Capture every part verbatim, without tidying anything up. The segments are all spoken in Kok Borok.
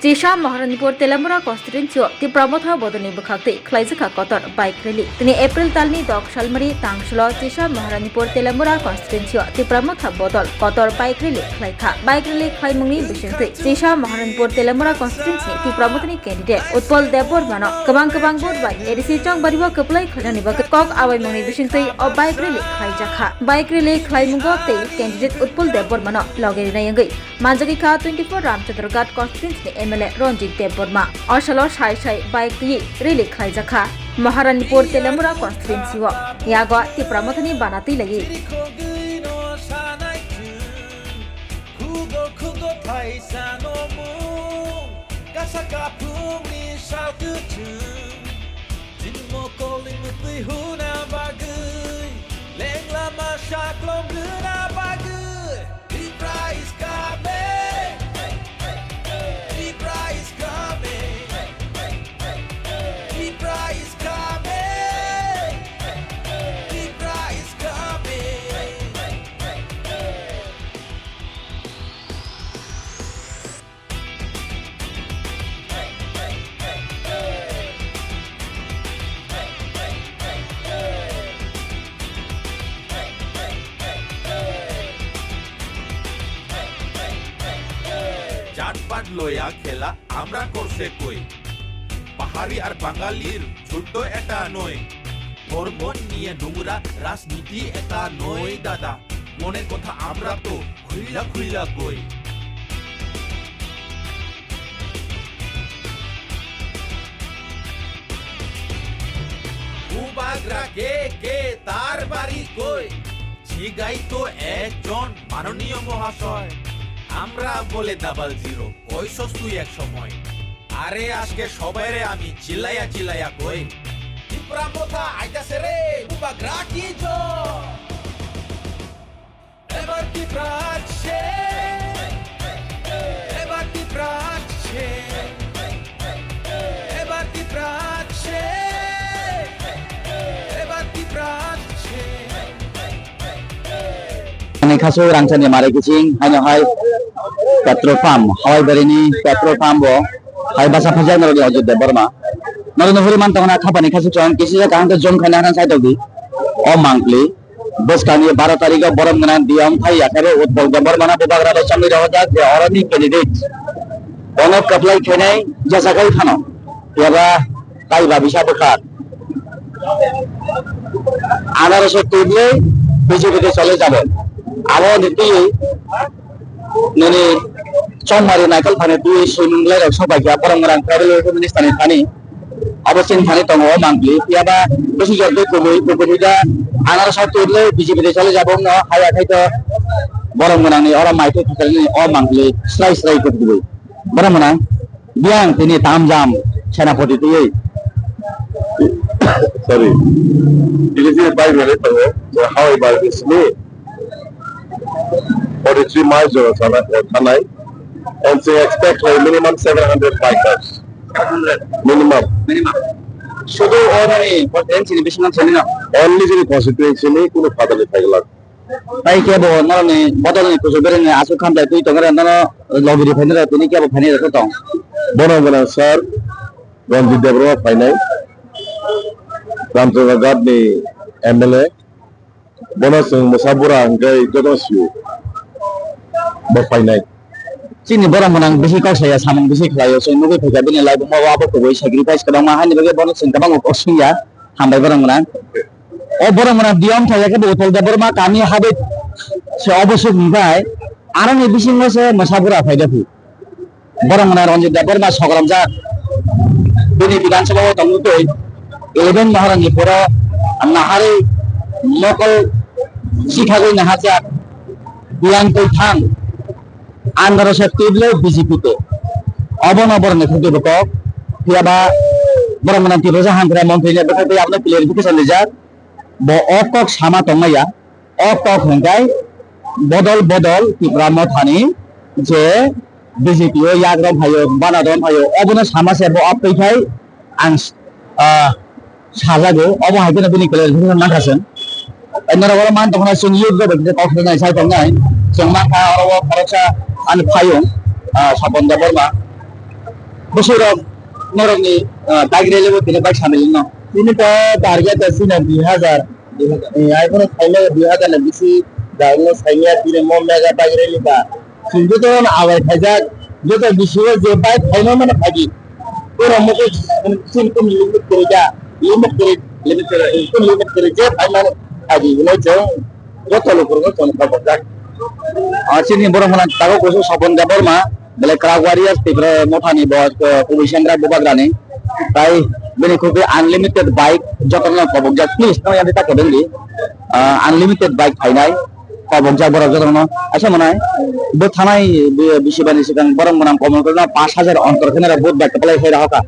Chisa Maharanipur Telamura constituency o Tipra Motha bodolni bwkhak twi khlaijakha kotor bike rally. Tini April talni dok salmari tangsulo Chisa Maharanipur Telamura constituency o Tipra Motha bodol kotor bike rally khlaikha. Bike rally khlaimungni bisingtwi Chisa Maharanipur Telamura constituency ni Tipra Mothani candidate Utpal Debbarmano kwbang kwbang vote bai A D C chongbario kwplai khlainani bagwi kok awaimungni bisingtwi o bike rally khlaijakha. Bike rally khlaimungo tei candidate Utpal Debbarmano loge rinai wngwi manjagwi kha twenty four Ramchandra Ghat constituency ni M L A Ranjit Debbarma. O salo sai sai bike twi rally khlaijakha Maharanipur Telamura constituency o. Yago Tipra Mothani bana twi laiwi. Khugo khugo phaisa no mung, kasa kaphungni sal kwchwng. Chini mokolni mwtwi huna bagwi, lengla ma saklom rwna bagwi. Tipra is coming. Tipra is coming. Tipra is coming. Tipra is coming. জাতপাত লয়া খেলা আমরা করছে কই? পাহাড়ি আর বাঙালির যুদ্ধ এটা নয়। ধর্ম নিয়ে নোংরা রাজনীতি এটা নয় দাদা। মনের কথা আমরা তো খুইলা খুইলা কই। বুবাগ্রা কে কে, তার বাড়ি কই? জিগাই তো একজন মাননীয় মহাশয়। আমরা বলে ডাবল জিরো, কইছস তুই এক সময়। আরে আজকে সবাইরে আমি চিল্লাইয়া চিল্লাইয়া কই। ত্রিপুরা মথা আইতাছে রে, বুবাগ্রা কি জয়। এবার কি প্রাচ্ছে? এবার কি প্রাচ্ছে? এবার কি প্রাচ্ছে? এবার কি প্রাচ্ছে? Ani khasu rangchani mare kiching, haino hai petrol pump, hawai bari ni petrol pump o hai basa phajak norok ni Ajit Debbarma. Norok no huri man tongna khapani khasu chong kisi ja kaham to jom khaina han sai togdi. O mangpli. Bwskangni baro tarikh o borom gwnang D M phai ya khe bo Utpal Debbarmano bubagra bai chongwi rohorjak je oroni candidate bono kwplai khainai jesakhai phano phiya ba kaiba bisa bwkha anarosoi tubli B J P tei chole jabo. Aboni twi nini chongmari naikolphani twi swimung bwlairok sok bai kha borom gwnang tribal welfare minister ni thani. Abo chini thani tongo o mangpli. Phiya ba bwswk jor twi kubui, kubui khe anarosoi tubli B J P tei chole jabo wngno haya khai to borom gwnangni oro mai twi phatarni o mangpli srai srai kubui. Borom gwnang biyang tini tamjam senapati twiwi. Sorry. Tini je bai mani tongo, je hawai bai sini. Forty-three miles jora sana, eh, thanai. And they expect, like, minimum seven hundred bikers. Minimum. Minimum. Sudu oroni constituency ni bisingo sini no? Only jini constituency ni kuno phatani phailak. Tai kebo noroni bodolni kuchuk bereni aswk khamjai twi tongre nono logiri phainai tini kebo phainai rok tong. Bono gwnang sir Ranjit Debbarma phainai. Ramchandra Ghat ni M L A. Bono chwng mwsa bura hwnkhe jotono sio. Bo phainai. Chini borok gwnang bisi kok saya samung bisi khlaio, chwng nugwi phaikha bini life o abo kubui sacrifice kwbangma haini bagwi bono chwng kwbangma kok sungya. Hambai borok gwnang. O borok gwnang D M thai khe bo Utpal Debbarma kami habai se obosuk hwnkhai aroni bisingo se mwsa bura phaida phi. Borok gwnang Ranjit Debbarma sogoromjak. Bini Bidhan Sabha o tongwi twi eleven Maharani poro naharwi mokol sikhagwi naharjak. Biyang twi thang andarosok twible B J P te. Obono borokni khukti bwkok. Phiya ba borok gwnang Tiprasa Hamkrai montri ni bwkhak tei abono clarification rijak. Bo o kok sama tongmaya. O kok hwnkhai bodol bodol Tipra Mothani je B J P o yagrok phaio, banadon phaio, obono sama se bo aptwi khai ang, ah, sajago, obo hai kheno bini clarification nangkha chwng. Tei norok oro man tongkha chwng youth rok bai kok rwnai sai tongnai. Chwng mankha oro o khoroksa ani phayung, ah, Sopon Debbarma. Bwswk rok norokni, ah, bike rally o tini bike samilwino. Tini to target to sina dui hazar. Eh, ai phano saimaya dui hazar ni bisi dagno saimaya tini mo mega bike rally ba. Chwng joto no abai khaijak, joto bisi o je bike phaima mano phaidi. Oro mo ko sin kun limit kiri ja, limit kiri, limit kiri, kun limit kiri je phaima phaidi. Ino chwng joto lukurokno chwng khabokjak. Ah, chini borok mwnang tago kusu Sopon Debbarma, belai kwrak warriors Tipra mothani bo, eh, kubui sengra bubagrani. Tai bini khukui unlimited bike jotono kobokjak. Please, no yandi ta kebengdi. Ah, unlimited bike phainai, kobokjak borok jotono. Asa mwnai, bo thanai, bo bisi bani sikang borok mwnang komon korna pash hajar ontor khenera vote bike palai khaira hoka.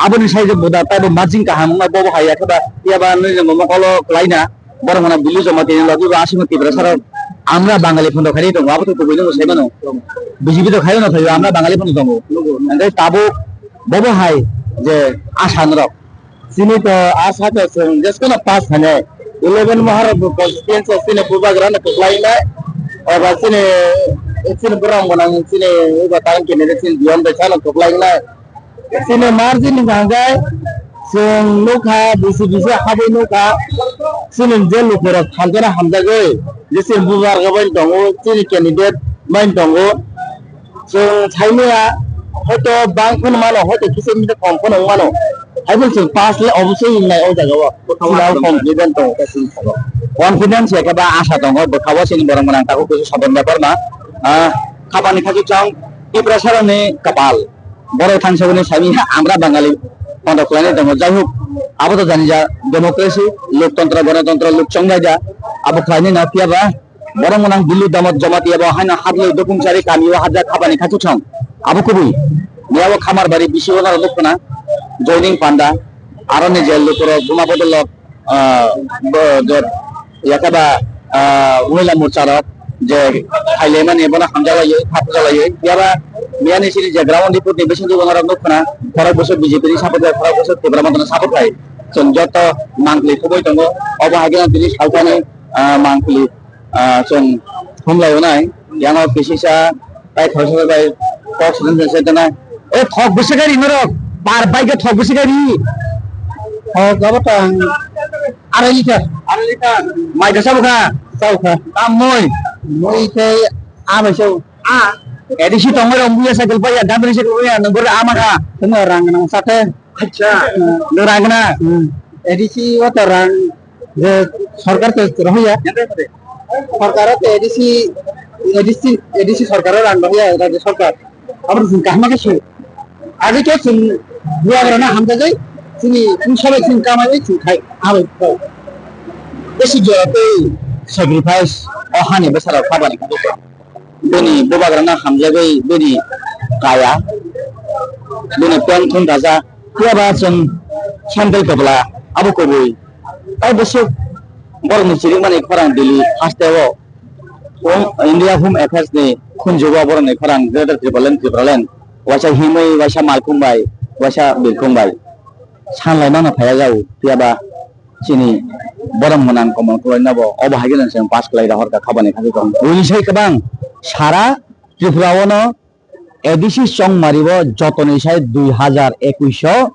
Aboni sai je boda tai bo margin kaham wngma bobo haiya kheba, yaba nini mokolo klaina. Borok mwnang Billu Jamatia ni logi bo aswk Tiprasa rok, আমরা বাঙালি ফোন খালি tongo, abo to kubui no sai mano. BJP to khayo no thayo, আমরা বাঙালি phone tongo. Hingke tabuk bobo hai je asa norok. Chini to asa to chwng jeskono pass thane. Eleven Maharaj constituency chini bubagra no kwplai nai. Eba chini, chini borok mwnang chini eba time kene chini Dion bai sano kwplai nai. Chini margin ni hwnkhai chwng nukha, bisi bisi habwi nukha, chini je lukurok thanjana hamjagwi, je chini bubar gabani tongo, chini candidate bani tongo. Chwng saimaya hoito bang phano mano, hoito kisa misa kom phano wng mano. Haiphano chwng pass le obosoi wngnai o jaga o. Chini confident tongo, chini sago. Confidence ya khe ba asa tongo, bwkha o chini borok mwnang takhuk kusu Sopon Debbarma. Ah, khapani khachuk chang Tiprasa rokni kapal. Borok thangsaboni sami ha, আমরা বাঙালি kondo khlainai tongo. Jai hok, abo to jani ja democracy, loktontro, gonotontro, lok chongnai ja, abo khlainai na phiya ba borok mwnang Billu Damat Jamatia bo haino hatlwi Dophungsari kami o hajak khapani khachuk song. Abo kubui. Miyabo Khamarbari bisi o naro nukphana, Joining Panda, aroni je lukurok, buma bodolok, ah, bo, je, yakaba, ah, Mohila Morcha rok je khailaimani bono hamjaklaiwi, khapujaklaiwi, yaba miyani sini je ground report ni bisingtwi bono rok nukphana, khorok bwswk B J P ni support khai, khorok bwswk Tipra Motha ni support khai. Chwng joto mangpili khoboi tongo, obo hai kheno tini salsani, ah, mangpili, ah, chwng thumlai nai, yango kisisa, Tai khoroksa bai kok swnam swnam se tana. O thok bwswk gari norok. Bar bai khe thok bwswk gari. Thok abo to ang arai liter. Arai liter. Mai da sabo kha. Sabo kha. Tam moi. Moi khe a bai sabo. A. A D C tongoi rong buya cycle pai ya, gandri cycle pai ya, nang gori ama kha. Tengah rang nang sate. Acha. Hmm. Nang rang na. Hmm. A D C o to rang. Je sorkar to rohya. Sorkar to A D C, A D C, A D C sorkar rang rohya, rajya sorkar. Aboni chwng kaham khe se. Age khe chwng bubagra no hamjagwi chini, chini sabai chini kamai chwng khai. Abai khai. Besi jora tei sacrifice o hani bwsarok khabani. Bini bubagrano hamjagwi bini kaya, bini pant thum raja, phiya ba chwng sandal kwbla abo kubui. Tai bwswk borokni chirikmani khorang Delhi hasteo, Home, India Home Affairs ni khunjugo borokni khorang Greater Tipraland, Tipraland, waisa himwi, waisa malkhung bai, waisa birkhung bai. Sanlai mano phaiya jao, phiya ba chini borok mwnang Komol Koloi no bo obo hai kheno chwng pass khlai rohor kha, khabani kha tong. Buini sai kwbang sara Tripura o no A D C chongmari o jotoni sai dui hazar ekush o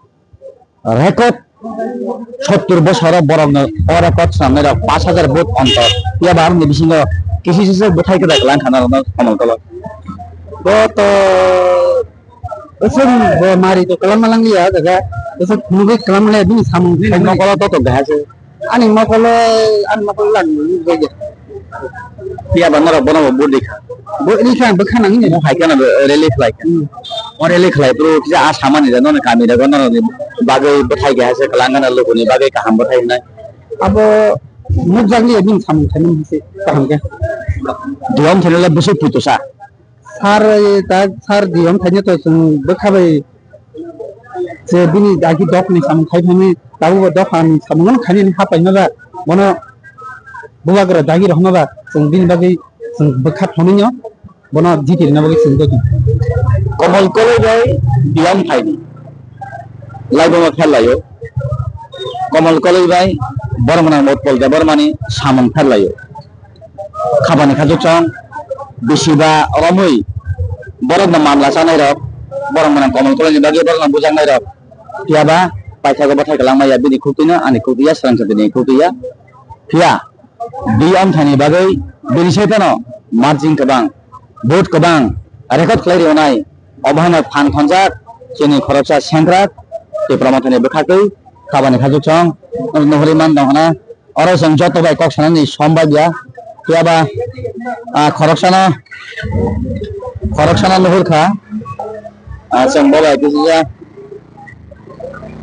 record sottur bosor o borok no o record swnamnai rok pash hajar vote ontor. Phiya ba aroni bisingo kisi kisi bwthai kwtal kwlang khana rok no Komol Koloi. Bo to Bwswk bo mari to kwlama langliya o jaga. Bwswk phunugwi kwlama le bini samung. Bini khaima mokolo to to gaha se. Ani mokolo, ani mokolo lang ni bege. Phiya ba norok bono bo budi kha. Bo ni kha bwkha nang ni. Mo hai kana rally khlai kha. Hmm. O rally khlai bro kisa a samani da nono kami da nono ni bagwi bwthai gaha se kwlangana lukuni bagwi kaham bwthai hinai. Abo nukjakliya bini samung khaimani se kaham khe. Diyom thani le bwswk putusa. Sar, eh, ta sar Diyom thaini to chwng bwkha bai je bini agi dok ni samung khai thani tabuk bo dok ni samung no khaini hapai no ba bono bubagra dagi rok no ba chwng bini bagwi chwng bwkha thani no bono jiti rwna bagwi chwng dok. Komol Koloi bai Diyom thaini laibuma pherlaio. Komol Koloi bai Bormana Utpol Debbarmani samung pherlaio. Khabani khajuchong bisiba romwi borokno mamla chanairok, borok mwnang komol kolokni bagwi borokno bujaknairok, phiyaba paithago bathai kwlangmaya bini khuktwino ani khuktwiya swrangsa bini khuktwiya. Phiya bini omthani bagwi bini saiphano margin kwbang, vote kwbang record khlai rwnai. Obo haino phan khonjak chini khoroksa sengkrak tei promothani bwkhaktwi khabani khachuk song nuhuri man tong khna. Oro chwng joto bai kok sanani som bai ya. Phiya ba, ah, khoroksano, khoroksano nuhur kha. Ah, chwng bo bai kisa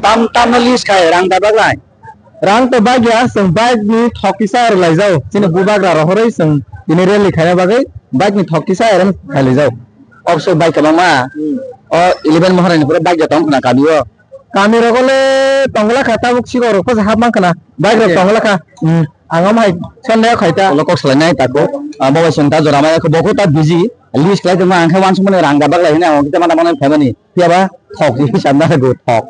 tam, tamno list khai rang da baglai. Rang to bagya, chwng bike ni thok kisa rwlai jao. Chini bubagra rohorwi chwng tini rally khaina bagwi bike ni thok kisa arrange khailai jao. Obse bike kwbangma. O eleven Maharani pura bike tong khna kami o. Kami rok le tongla kha, tabuk sikok rok posa hap mang khna. Bike rok tongla kha. Hmm. Ang am hai sonne khai ta. Ulo kok salai nai tako. Ah, bo bai song ta jora maya ko boko ta busy. List khlai tongma ang khe wansuk mani rang da baglai hwnwi ang khe mana mana phaimani. Phiya ba thok hi sanna go thok.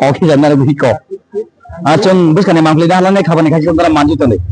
Thok hi sanna go hiko. Ah, chwng bwskani mangpili da halane khabani khachi tongdara manju tongdi.